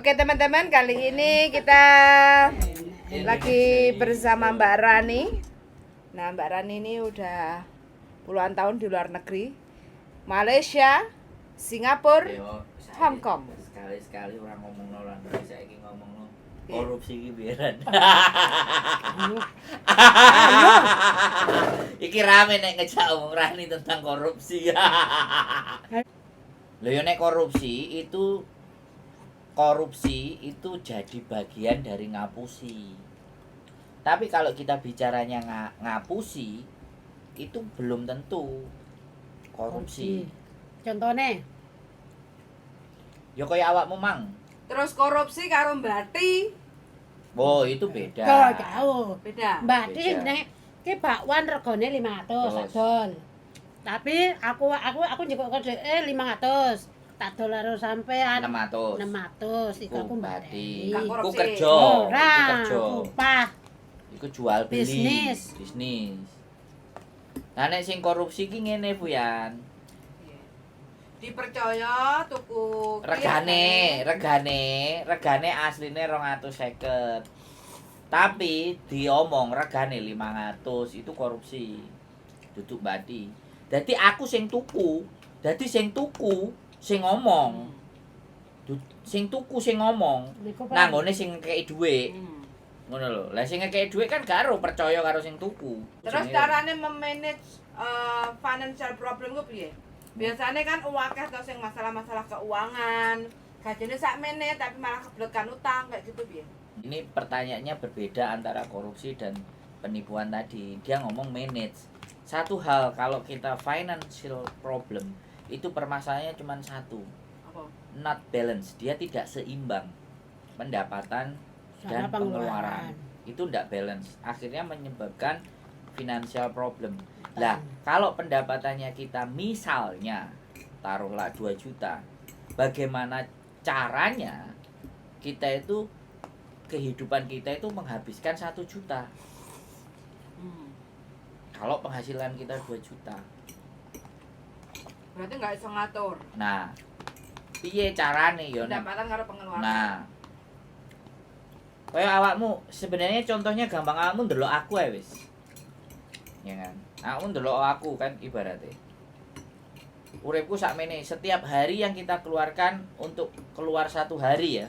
Oke teman-teman, kali ini kita lagi bersama Mbak Rani. Nah, Mbak Rani ini udah puluhan tahun di luar negeri. Malaysia, Singapura, Yo, Hong Kong. Sekali-sekali orang ngomong luar negeri, saiki ngomong korupsi iki biaran. Ayo. Iki rame nek ngejak omong Rani tentang korupsi. Lho yo, nek korupsi itu jadi bagian dari ngapusi. Tapi kalau kita bicaranya ngapusi itu belum tentu korupsi. Contohnya, Ya kaya awakmu mang. Terus korupsi karo mbati Oh, itu beda. Jauh, jauh. Beda. Mbak Beda. sing jenenge ki bakwan regane 500 Terus. Adol. Tapi aku njikok ke dhek 500. Tak dol karo sampean 600. 600 iku aku Iku mbati. Gak Iku korupsi. kerja, Ora, iku kerja. Upah. Iku jual beli. Bisnis. Bisnis. Nah, nek sing korupsi ki ngene, Bu Yan. Dipercaya tuku Regane, regane, regane asline 250. Tapi diomong regane 500, itu korupsi. Duduk bati. Dadi aku sing tuku, dadi sing tuku sing ngomong. Sing tuku sing ngomong. Niku, Pak. Nang nggone sing ngekeki dhuwit. Ngono lho. Lah, sing ngekeki dhuwit kan gak ero percaya karo sing tuku. Terus Jenenge- carane memanage financial problem ku piye? Biasanya kan akeh to sing masalah-masalah keuangan, gajine sakmene tapi malah keblekan utang kayak gitu, piye? Ini pertanyaannya berbeda antara korupsi dan penipuan tadi. Dia ngomong manage. Satu hal, kalau kita financial problem itu permasalahannya cuma satu, Apa? Not balance. Dia tidak seimbang pendapatan dan Sama pengeluaran. Itu tidak balance. Akhirnya menyebabkan financial problem. Lah, kalau pendapatannya kita misalnya taruhlah 2 juta, bagaimana caranya kita itu kehidupan kita itu menghabiskan 1 juta? Kalau penghasilan kita 2 juta. Berarti nggak iso ngatur Nah, piye carane yo nek pendapatan karo pengeluaran. Nah, kayak awakmu sebenarnya contohnya gampang, awakmu ndelok aku ya wis. Ya kan? Awakmu ndelok aku kan ibaratnya. Uripku sakmene, setiap hari yang kita keluarkan untuk keluar satu hari ya.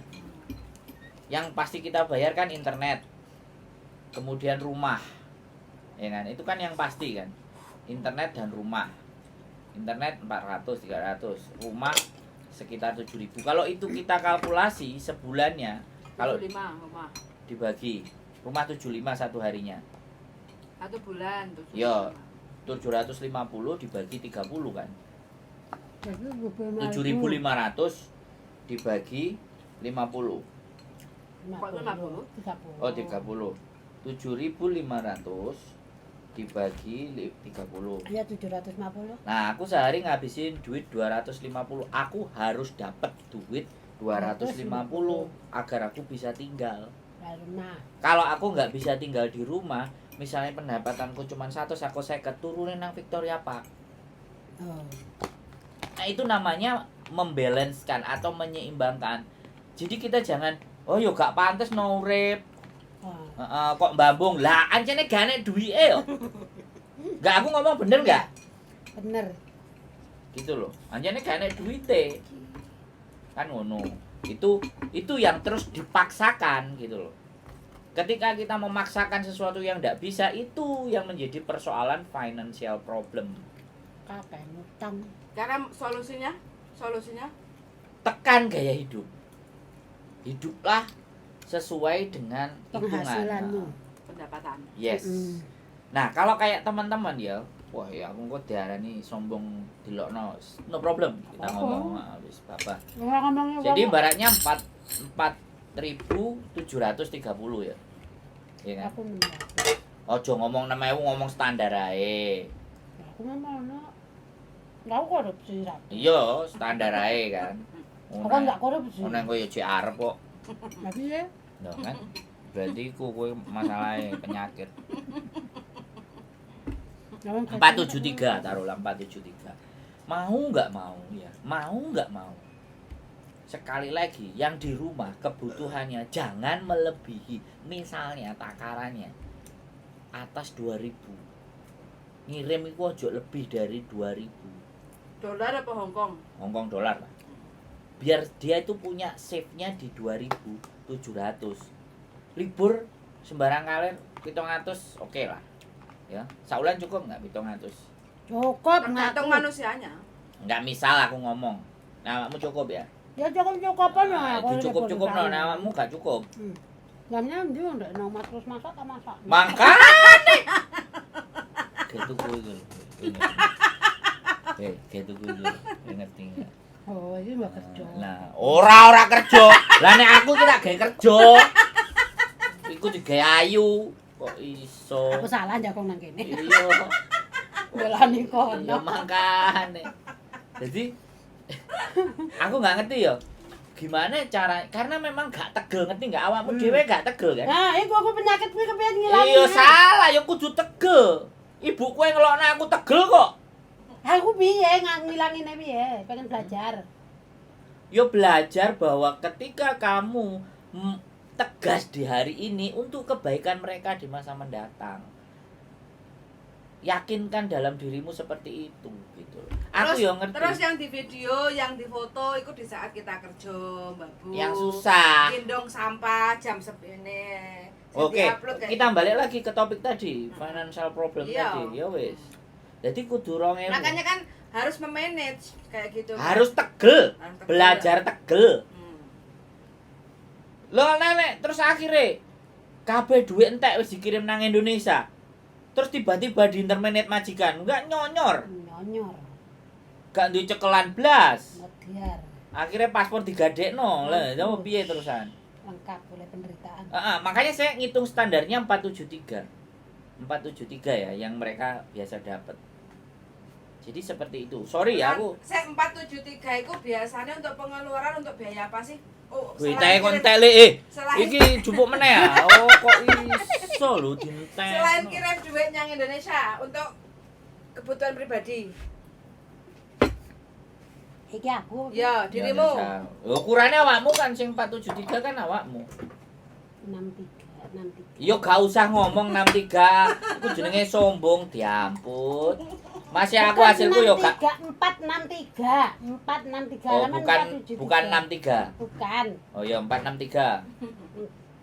Yang pasti kita bayar kan internet. Kemudian rumah. Ya kan? Itu kan yang pasti kan. Internet dan rumah. Internet 400, 300, rumah sekitar 7.000. Kalau itu kita kalkulasi sebulannya, kalau 75 rumah. Dibagi rumah 75 satu harinya. Satu bulan 75. Yo. 750 dibagi 30 kan. 7.500 dibagi 50. Kok 50? 30. Oh, 30. 7.500 dibagi 30. Ya 750. Nah, aku sehari ngabisin duit 250. Aku harus dapat duit 250 agar aku bisa tinggal. Lah, rumah. Kalau aku nggak bisa tinggal di rumah, misalnya pendapatanku cuma satu, aku 50, turunin nang Victoria Park. Oh. Nah, itu namanya membalanskan atau menyeimbangkan. Jadi kita jangan, "Oh yo gak pantes no urip." Oh. Heeh, kok mbambung. Lah, ancene gak enek duwike yo. Gak, aku ngomong bener gak? Bener. Gitu loh. Ancene gak enek duwite. Kan ngono. Itu yang terus dipaksakan gitu loh. Ketika kita memaksakan sesuatu yang tidak bisa, itu yang menjadi persoalan financial problem. Kakek ngutang. Cara solusinya? Solusinya? Tekan gaya hidup. Hiduplah sesuai dengan hitungan. Penghasilanmu. Pendapatan. Yes. Nah, kalau kayak teman-teman ya, wah ya aku kok diarani sombong dilokno, no problem. Kita Apa? Ngomong ah, wis bapak. Ora ngomongnya Jadi wong. ibaratnya 4 4.730 ya. Iya kan? Aku menang. Ojo ngomong 6.000, ngomong standar ae. Aku memang ono. Lah, aku korupsi ra. Iya, standar ae kan. Aku kan enggak korupsi. Ngono kowe ya jek arep kok. Lah piye? Lho kan. Berarti iku kowe masalahe penyakit. Lah, wong 473 taruhlah 473. Mau nggak mau ya, mau nggak mau. Sekali lagi, yang di rumah kebutuhannya jangan melebihi. Misalnya takarannya atas 2000. Ngirim iku ojo lebih dari 2000. Dolar apa Hongkong? Hongkong dolar lah. Biar dia itu punya save-nya di 2700. Libur sembarang kalian 700 oke lah. Ya, saulan cukup nggak 700? Cukup Tergantung ngaku. Manusianya. Nggak, misal aku ngomong. Nah, awakmu cukup ya? Ya cukup-cukupan lah Nah, aku. Dicukup-cukup no, nah, awakmu gak cukup. Jamnya ndi ndek nang mas terus masak tak masak. Makane. Gitu kuwi lho. Eh, gitu kuwi lho. Ngerti nggak? Oh, iki mbak kerja. Nah, ora ora kerja. Lah nek aku ki tak gawe kerja. Iku digawe ayu. Kok iso? Aku salah jagong nang kene. Iya. Belani kono. Iya makane. Jadi aku nggak ngerti ya. Gimana cara, karena memang gak tegel, ngerti nggak awakmu dhewe gak tegel kan? Nah, iku aku penyakit kuwi kepiye ngilangi? Iya salah, ya kudu tegel. Ibuku yang ngelokno aku tegel kok. Aku piye ngilangine piye? Pengen belajar. Yo belajar bahwa ketika kamu tegas di hari ini untuk kebaikan mereka di masa mendatang. Yakinkan dalam dirimu seperti itu gitu loh. Aku Terus, yo ngerti. terus yang di video, yang di foto itu di saat kita kerja, Mbak Bu. Yang susah. Gendong sampah jam segini. Sing Oke, di-upload kayak kita gitu. Balik lagi ke topik tadi, financial problem Iya. tadi. Ya wis. Jadi kudu 2000. Makanya kan harus memanage kayak gitu. Harus tegel, Harus tegel. Belajar tegel. Loh nenek, terus akhirnya kabeh duit entek wis dikirim nang Indonesia. Terus tiba-tiba di interminate majikan, enggak nyonyor, Nyonyor. Gak duwe cekelan blas. Mediar. Akhirnya paspor digadekno. Lah, itu piye terusan? Lengkap oleh penderitaan. Heeh, makanya saya ngitung standarnya 473. 473 ya yang mereka biasa dapat. Jadi seperti itu. Sorry ya aku. Saya 473 itu biasanya untuk pengeluaran untuk biaya apa sih? Oh, Kuwi selain tae kon kirim- tele eh. Selain Iki jupuk meneh ya. Oh kok iso lho dientek. Selain kirim duit yang Indonesia untuk kebutuhan pribadi. Iki aku. Ya, dirimu. Ukurannya awakmu kan sing 473 kan awakmu. 63, 63. Yo gak usah ngomong 63. Iku jenenge sombong, diampun. Masih aku hasilku yo gak 4 63 4 63. Oh, bukan bukan 63. Bukan. Oh iya 463.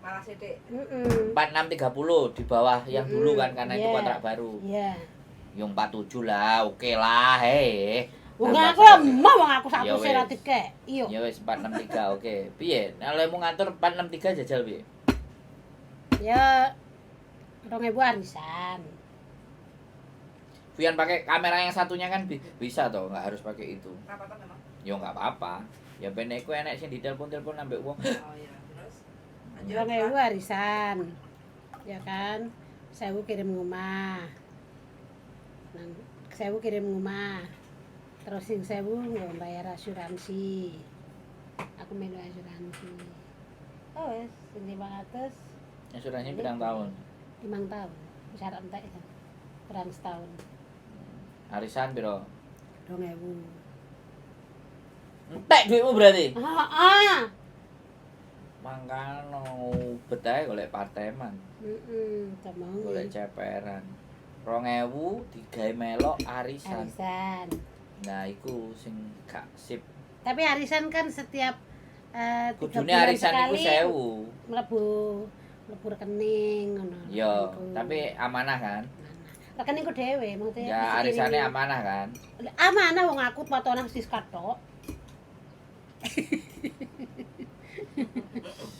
Malah sithik. Heeh. 4630 di bawah yang dulu kan karena itu Iya. kontrak baru. Iya. Yang 47 lah, oke lah, hei. Wong Tambah aku ya mau wong aku Ya satu wis. ora dikek. Iya. Ya wis 463 oke. Piye? Nek olehmu ngatur 463 jajal piye? Ya 2000 arisan. Vian pakai kamera yang satunya kan bisa toh, nggak harus pakai itu. Kenapa toh memang? Ya nggak apa-apa. Ya ben iku enek sing ditelepon-telepon ambek wong. Oh iya, terus. Lanjut. 2000 arisan. Ya kan? 1000 kirim ngomah. Nang 1000 kirim ngomah. Terus sing 1000 nggo bayar asuransi. Aku melu asuransi. Oh wis, sing 500 Asuransi pirang tahun? 5 tahun. Wis arep entek ya. Kurang setahun. Arisan piro? 2000. Entek duitmu berarti. Heeh. Mangkano betahe golek parteman, Heeh, temongi. Golek ceperan. 2000 digawe melok arisan. Arisan. Nah, iku sing gak sip. Tapi arisan kan setiap tiga Kudune bulan arisan iku sekali 1000. Mlebu mlebu rekening ngono. Yo, Rekeningku. tapi amanah kan? Amanah. Rekeningku dhewe maksudnya. Ya mesti arisannya kirim. Amanah kan? Amanah wong aku potongan Siska tok.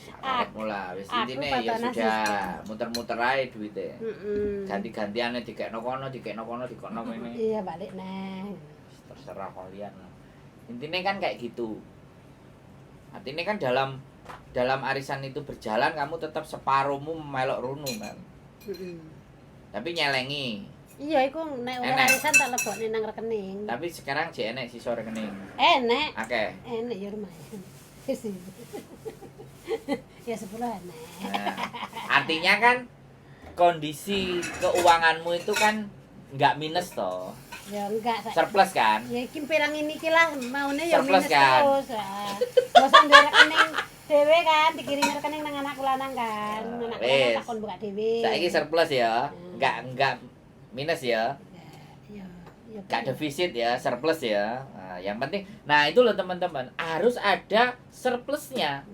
Sakarepmu lah, wis Aku intine ya potongan sudah Siska. Muter-muter ae duite. Heeh. Ganti-gantiane dikekno kono, dikekno kono, dikekno kene. Iya balik neh. Terserah kalian lah. Intinya kan kayak gitu. Artinya kan dalam dalam arisan itu berjalan kamu tetap separuhmu melok runu kan. Heeh. Tapi nyelengi. Iya iku nek oleh Enek. arisan tak lebokne nang rekening. Tapi sekarang jek enek sisa rekening. Enek, Akeh. Enek ya lumayan. Ya 10 enek. Nah, artinya kan kondisi keuanganmu itu kan nggak minus toh. Ya enggak. Surplus kan? Ya iki pirang ini iki lah maune ya Surplus minus kan? terus. Heeh. Masa duwe rekening dhewe kan, dikirim rekening nang anakku lanang kan. Ah, Anakku lanang wis. takon buka dhewe. Saiki surplus ya. Enggak minus ya. Ya, ya. Enggak defisit ya, surplus ya. Nah, yang penting, nah itu loh teman-teman, harus ada surplusnya.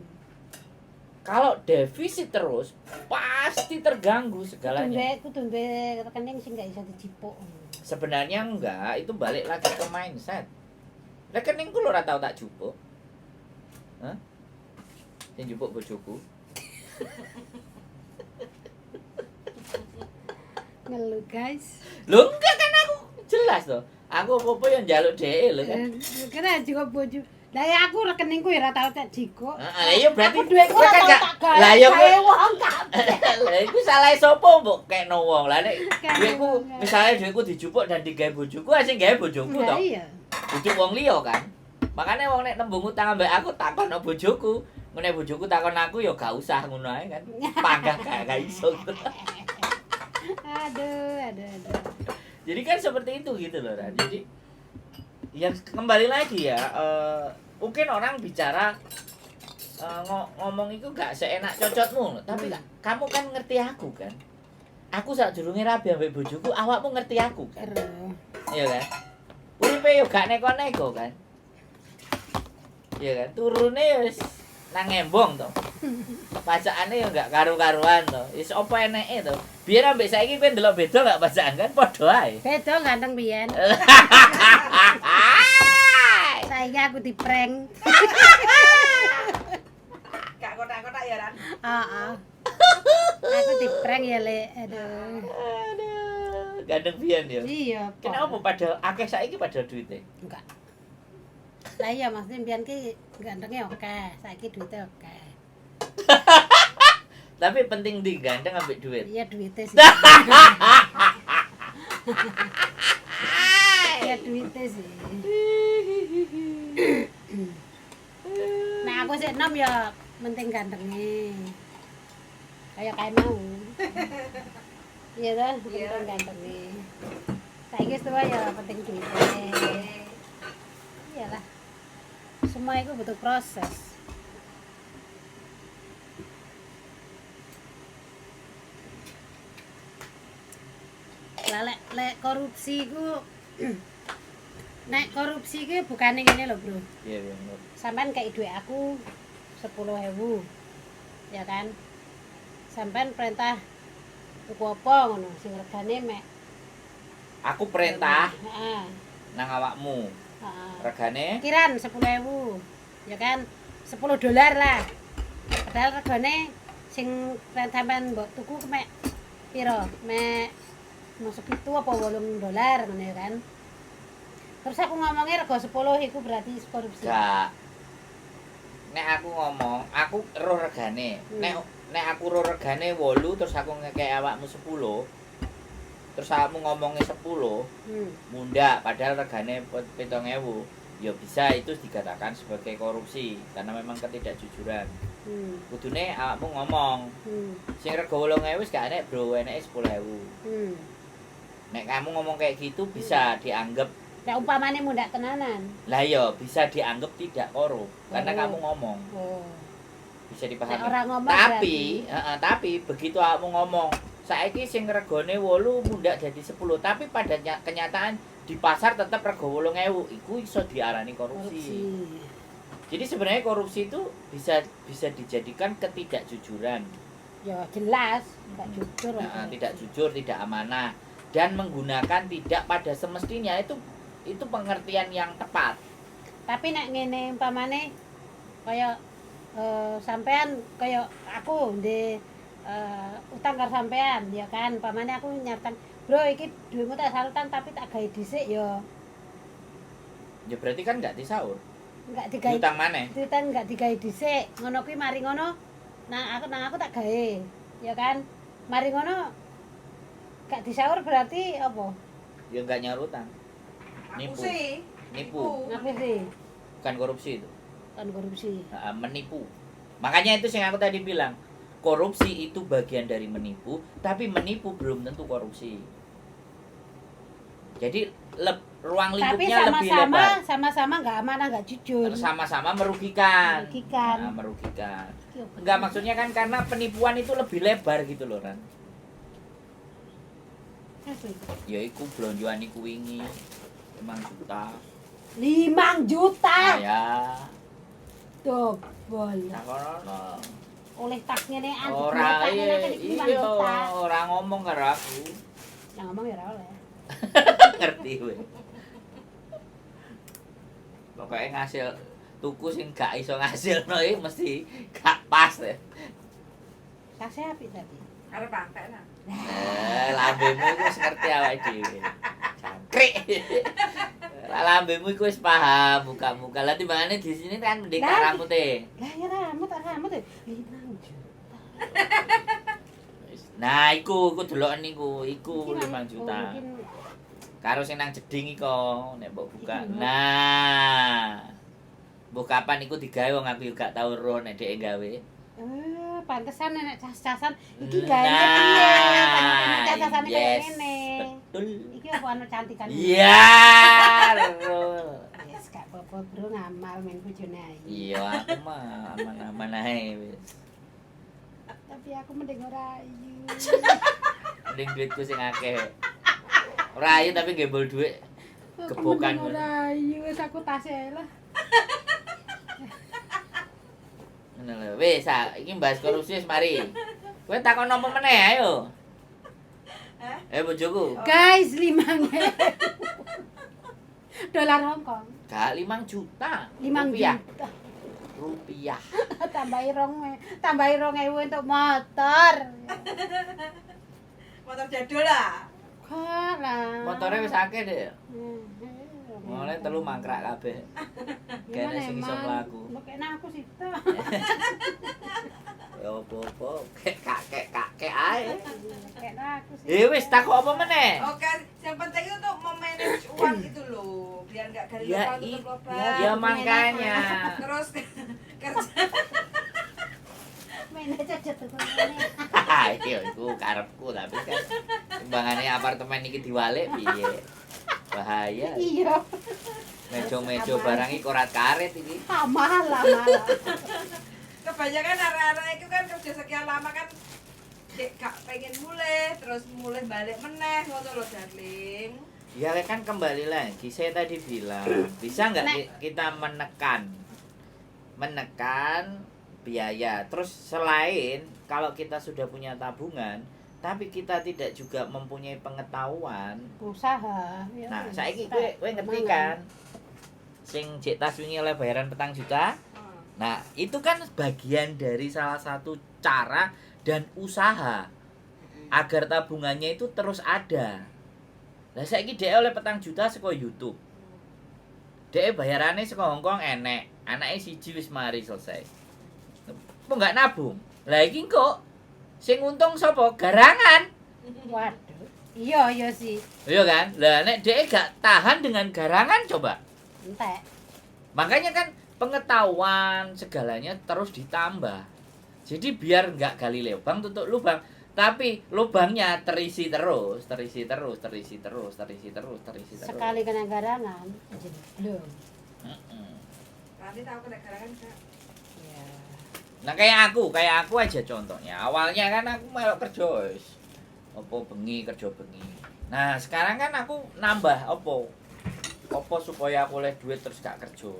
Kalau defisit terus, pasti terganggu segalanya. Kudu duwe rekening sing gak iso dijipuk. Sebenarnya enggak, itu balik lagi ke mindset. Rekeningku lho ora tau tak jupuk. Hah? Sing jupuk bojoku. Ngeluh, guys. Lho enggak kan aku jelas loh. Aku apa-apa yang njaluk dhek lho kan. Kena juga bojo. Lah ya aku rekeningku ya ora tau tak jikuk. Heeh, lah iya berarti aku dhuwitku kowe ora kan tau gak- tak gawe. Lah iya gawe kowe wong kabeh. lah iku salah sapa mbok kekno wong. Lah nek Kekno dhuwitku wong, ya. misalnya dhuwitku dijupuk dan digawe bojoku, sing gawe bojoku Lah to. iya. Dudu wong liya kan. Makanya wong nek nembung utang ambek aku takon bojoku. Ngene bojoku takon aku ya gak usah ngono ae kan. Panggah gak iso. Aduh, aduh, aduh. Jadi kan seperti itu gitu loh Ran. Jadi ya kembali lagi ya, mungkin orang bicara ngomong itu gak seenak cocotmu, tapi kamu kan ngerti aku kan. Aku sakdurunge rabi ambek bojoku, awakmu ngerti aku kan. Ero. Iya kan? Uripe yo gak neko-neko kan. Iya kan? Turune ya wis nang embong to. Pacakane yo gak karu-karuan to. Wis apa eneke to. Biar ambek saiki kowe ndelok beda gak pacakan kan padha ae. Beda ganteng biyen. Saiki aku di-prank. Gak kotak-kotak ya, Ran. Heeh. Aku di-prank ya, Lek. Aduh. Aduh, gandeng biyen ya. Iya, Kenapa pada akeh saiki pada duite? Enggak. Lah iya maksudnya mbiyen ki gantengnya oke, saiki duitnya oke. Tapi penting di ganteng ambek duit. Iya duitnya sih. Iya duitnya sih. Nah aku sih enom ya penting gantengnya. Kayak kayak mau. Iya toh, penting gantengnya. Saiki wis tua ya penting duitnya. Iyalah. Semua itu butuh proses. Lah lek lek korupsi ku nek korupsi ku bukane ngene lho, Bro. Iya, iya, bener. Sampean kayak duit aku 10.000. Ya kan? Sampean perintah tuku apa ngono sing regane mek Aku perintah Heeh. nang awakmu. Heeh. Regane Kiran 10.000. Ya kan? 10 dolar lah. Padahal regane sing perintah sampean mbok tuku mek piro? Mek masuk itu apa 8 dolar ngono ya kan? Terus aku ngomongnya rego 10 iku berarti korupsi. gak. Nek aku ngomong, aku roh regane. Nek aku roh regane 8 terus aku ngekek awakmu 10. Terus awakmu ngomongnya 10, munda padahal regane 7.000. Ya bisa itu dikatakan sebagai korupsi karena memang ketidakjujuran. Kudune awakmu ngomong, sing rego 8.000 wis gak enek, Bro, eneke 10.000. Nek kamu ngomong kayak gitu bisa dianggap Nek umpamane mundak tenanan. lah ya bisa dianggap tidak korup karena kamu ngomong. Oh. Bisa Nek dipahami. ora ngomong Tapi, tapi begitu kamu ngomong, saiki sing regane 8 mundak jadi 10, tapi pada kenyataan di pasar tetap rego 8.000, iku iso diarani korupsi. korupsi. Jadi sebenarnya korupsi itu bisa bisa dijadikan ketidakjujuran. Ya jelas, gak jujur. Nah, tidak jujur, tidak amanah dan menggunakan tidak pada semestinya itu pengertian yang tepat. Tapi nek ngene umpamane kaya sampean kaya aku ndek utang karo sampean ya kan, umpamane aku nyartan, "Bro, iki duitmu tak salutan tapi tak gawe dhisik ya." Ya berarti kan nggak disaur. Enggak digawe. Utang maneh. Utang enggak digawe dhisik. Ngono kuwi mari ngono nang aku tak gawe. Ya kan? Mari ngono gak disaur berarti apa? Ya enggak nyaur utang. Nipu. Ngapusi. Nipu. Ngapusi. Bukan korupsi itu. Bukan korupsi. Nah, menipu. Makanya itu yang aku tadi bilang. Korupsi itu bagian dari menipu, tapi menipu belum tentu korupsi. Jadi ruang Tapi lingkupnya lebih sama-sama lebar. sama-sama nggak amanah, nggak jujur. Sama-sama merugikan. Merugikan. Nah, merugikan. Iki apa? Enggak, maksudnya kan karena penipuan itu lebih lebar gitu loh, Ran. Apa itu? Ya iku blonjoan iku wingi 5 juta. 5 juta. Nah, ya. Dobol. Takonono. Oleh tas ngenean, Ora tas iya, ngenean iki 5 iya, juta. ora ngomong karo aku. Yang ngomong ya ora oleh. Ngerti kowe. Pokoknya ngasil tuku sing gak iso ngasilno iki mesti gak pas ya. Tasnya apik tapi. Arep pakai lah. Eh, lambemu iku wis ngerti awake dhewe. Jangkrik. Lah lambemu iku wis paham muka-muka. Lah timbangane di sini kan mending Lah, rambute. Lah ya rambut, rambut 5 juta. Nah, iku deloken iku, iku Iki 5 juta. oh, mungkin Karo sing nang jeding iko nek mbok buka. Iki lho. Nah. Mbok kapan iku digawe wong aku juga gak tau roh nek dhek gawe. Eh, pantesan nek cas-casan iki Nah, gaene piye? Pantesan cas-casane kaya yes, ngene. Betul. Iki apa anu cantikan? Iya, roh. Yes, gak apa-apa, Bro, ngamal men bojone ayu. Iya, aku mah aman-aman ae wis. Tapi aku mending ora ayu. Mending duitku sing akeh. Ora ayu tapi gembol duit. Aku Gebokan mending ora ayu, wis aku tas ae lah. Ngono lho. Wis, ah, iki bahas korupsi wis mari. Kowe takon apa meneh ayo. Hah? Eh bojoku. Guys, 5.000. Dolar Hong Kong. Gak 5 juta. 5 rupiah. juta. Rupiah. Tambahi 2.000 untuk motor. Motor jadul lah. Kok lah. Motore wis akeh deh. Hmm, Mulai telu mangkrak kabeh. Kene sing iso mlaku. Mbok kena aku sih. Ya apa-apa, kek kakek kakek ae. Kena aku sih. Eh wis takok apa meneh? Oke, yang penting itu untuk memanage uang gitu loh, biar nggak gali Ya, lubang tutup lubang. Ya makanya. Terus kerja Manage aja tuh ngene. Iya iku karepku tapi kan timbangane apartemen iki diwalik piye? Bahaya. Iya. Mejo-mejo barang iki korat karet iki. Amal amal. kebanyakan arek-arek itu kan kerja sekian lama kan dek gak pengen mulai, terus mulai balik meneh ngono loh darling. Ya kan kembali lagi saya tadi bilang, bisa nggak kita menekan menekan biaya. Terus selain kalau kita sudah punya tabungan, tapi kita tidak juga mempunyai pengetahuan. Usaha. Ya Nah, wis. saiki kowe kowe ngerti kan? Sing jek tas wingi oleh bayaran 4 juta. Nah, itu kan bagian dari salah satu cara dan usaha agar tabungannya itu terus ada. Lah saiki dhek oleh 4 juta saka YouTube. Dhek bayarane saka Hongkong enek, anake siji wis mari selesai. Kok nggak nabung? Lah iki kok sing untung sapa? Garangan. Waduh. Iya, iya sih. Iya kan? Lah nek dhek gak tahan dengan garangan coba. Entek. Makanya kan pengetahuan segalanya terus ditambah. Jadi biar nggak gali lubang tutup lubang, tapi lubangnya terisi terus, terisi terus, terisi terus, terisi terus, terisi terus. Sekali kena garangan, belum. Mm-mm. Nanti tahu kena garangan gak? Iya. Nah kayak aku aja contohnya. Awalnya kan aku melok kerja wis. Opo bengi kerja bengi. Nah sekarang kan aku nambah opo, opo supaya aku oleh duit terus gak kerja.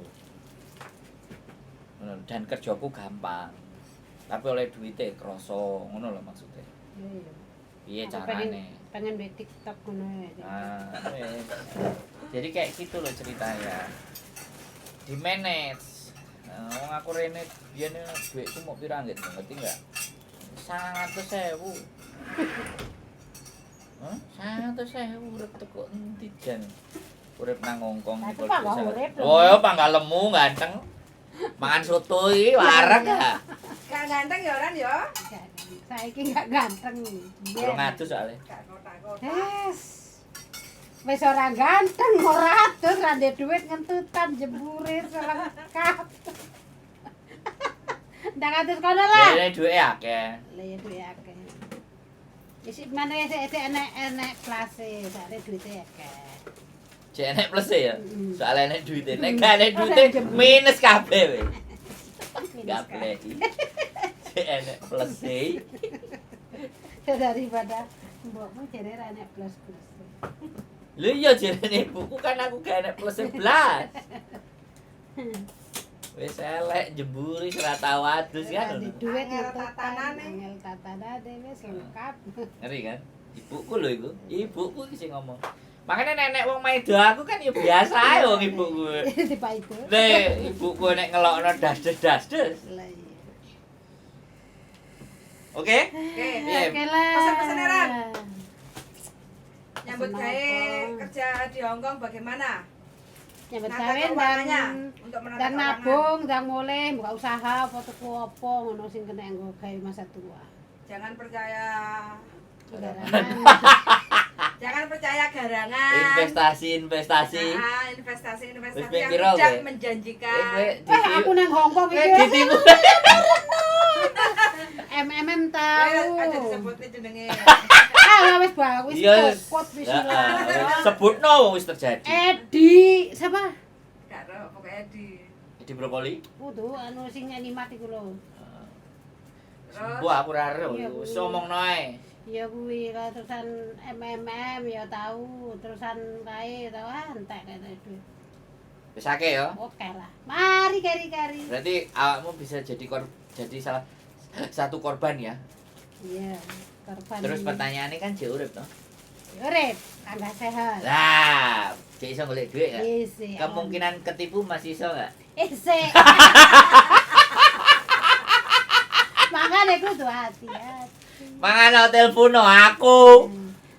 Ngono, dan kerjaku gampang. Tapi oleh duitnya kroso, ngono lho maksudnya. Iya, iya. Piye Aku pengen carane? pengen duit TikTok ngono ya. Nah, wes. Jadi kayak gitu loh ceritanya. Di manage. Nah, wong aku rene biyen duitku mau pira nggih ngerti enggak? 100.000. Hah? 100.000 urip teko endi jan? Urip nang Hongkong Lah, nyekel itu panggah duit urip lho. Oh, ya panggah lemu ganteng. Mangan soto iki wareg gak? Gak ganteng ya Ran ya? Gak, saiki gak ganteng. Durung adus soalnya. Gak kotak-kotak. Yes. Wis ora ganteng, ora adus, ra ndek duit ngentutan jebure selengkap. Ndang adus kono lah. Jadi duwe akeh. Lah ya duwe akeh. Isi mana sik sik enek enek plase, soalnya duitnya akeh. Cek enek plus ya. Mm. Soalnya enek duite. Nek gak enek duite minus kabeh weh. Minus Gak kabeh. boleh. Cek enek plus e. Daripada mbokmu jere ra enek plus-plus. Lho iya jarene ibuku kan aku gak enek plus blas. Wis elek jemburi ora tau adus kan. Di duit Angel itu tatanane. Angel tatanane wis lengkap. Ngeri kan? Ibuku lho iku. Ibuku iki sing ngomong. Makanya nenek wong maido aku kan ya biasa ae wong ibuku. Tiba itu. Nek ibuku nek ngelokno das-des. Lah iya. Oke? Oke. Iya. Oke lah. Pesan-pesan, Ran. Nyambut Pesan gawe apa? kerja di Hong Kong bagaimana? Nyambut Menata gawe keuangannya dan untuk menata dan keuangan. nabung, dan mulai buka usaha apa tuku apa ngono sing kena nggo gawe masa tua. Jangan percaya Garangan. jangan percaya garangan. Investasi, investasi. Nah, investasi investasi Wis ping yang piro tidak kowe? menjanjikan. Eh, kowe Eh aku nang Hongkong kowe iki. ditipu. MMM Kowe tahu. aja disebutne jenenge. Ah wis bang, wis Iya. kokot wis Heeh, ilang. Sebutno wong wis terjadi. Edi siapa? Gak ro, pokoknya di Di brokoli. Kudu anu sing animat iku lho. Terus Wah, aku ora ero. Iya, Wis kuwi. omongno ae. Ya kuwi lah terusan MMM ya tahu, terusan kae tau ah entek kae duit. Wis akeh ya. Oke lah. Mari kari-kari. Berarti awakmu bisa jadi jadi salah satu korban ya. Iya, korban. Terus pertanyaannya kan jek urip toh. Urip, tambah sehat. Lah, jek iso golek duit gak? Isi. Kemungkinan ketipu masih iso gak? Isi. Makanya kudu hati-hati. Mangan telepono aku.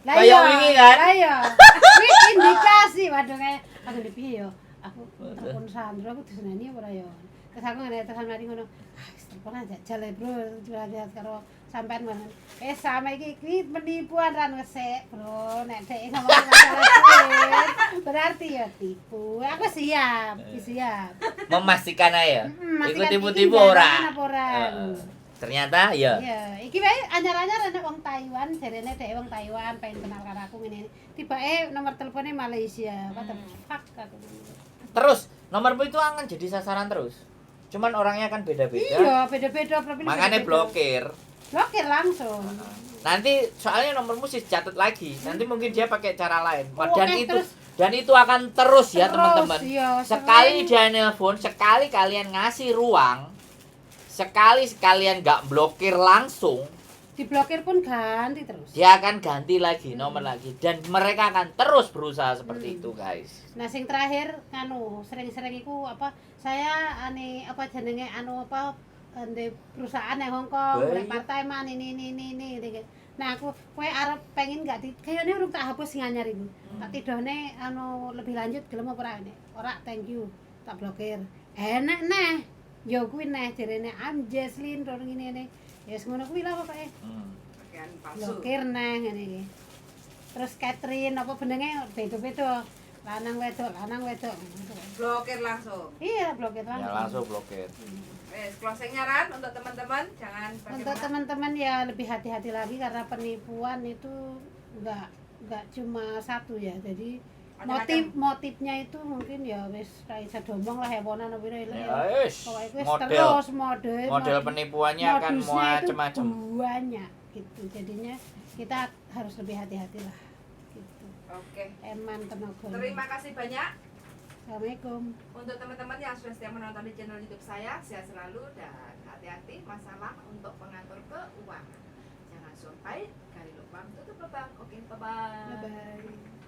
Lah Kayak iya, wingi kan? Lah iya. Kuwi indikasi waduh kayak aku ndi piye yo. Aku telepon Sandro aku diseneni apa ora yo. Terus aku ngene terus mari ngono. Ah, wis telepon aja jajal ya, Bro. Curhat karo sampean ngono. Eh sama iki kuwi penipuan ran ngesek, Bro. Nek dhek ngomong masalah duit, berarti ya tipu. Aku siap, siap. Memastikan aja. Mm, Iku memastikan tipu-tipu iki ora. garangan apa ora. Heeh. Ternyata ya. Iya, iki wae anyar-anyar ana wong Taiwan, jarene dhek wong Taiwan pengen kenal karo aku ngene. Tibake nomor teleponnya Malaysia. What the fuck aku. Terus nomormu itu akan jadi sasaran terus. Cuman orangnya kan beda-beda. Iya, beda-beda profil. Makanya beda-beda. blokir. Blokir langsung. Nanti soalnya nomormu sih catat lagi. Nanti mungkin dia pakai cara lain. Oh, Dan oke, itu terus. dan itu akan terus ya Terus, teman-teman. iya, Sekali sering. dia nelpon, sekali kalian ngasih ruang, sekali kalian nggak blokir langsung, Diblokir pun ganti terus. dia akan ganti lagi nomor lagi dan mereka akan terus berusaha seperti itu, guys. Nah, sing terakhir nganu, sering-sering iku apa saya ane apa jenenge anu apa ndek perusahaan yang Hongkong, Wah, golek iya. part time ini ini. Nah, aku kowe arep pengen gak di kayaknya urung tak hapus sing anyar iku. Tak tidone anu lebih lanjut gelem apa ora ini? Ora, thank you. Tak blokir. Enak neh. Ya kuwi neh jarene I'm Jesslyn rong ngene ngene. Ya wis ngono kuwi lah pokoke. Pakaian palsu. Blokir neh ngene iki. Terus Catherine apa benenge beda-beda. Lanang wedok, lanang wedok. Blokir langsung. Iya, blokir Ya langsung. langsung blokir. Wes, closingnya Ran untuk teman-teman jangan Untuk bagaimana? teman-teman ya lebih hati-hati lagi karena penipuan itu enggak cuma satu ya. Jadi Macam-macam. motifnya itu mungkin ya wis ra iso diomong lah hewonan apa piro Ya, ya. wis. Pokoknya wis Model terus model model penipuannya akan modusnya itu macam-macam. banyak gitu. Jadinya kita harus lebih hati-hati lah gitu. Oke. Eman tenaga. Terima kasih banyak Assalamualaikum. untuk teman-teman yang sudah setia menonton di channel YouTube saya. Sehat selalu dan hati-hati masalah untuk pengatur keuangan. Jangan sampai gali lubang tutup lubang. Oke, bye-bye. Bye bye.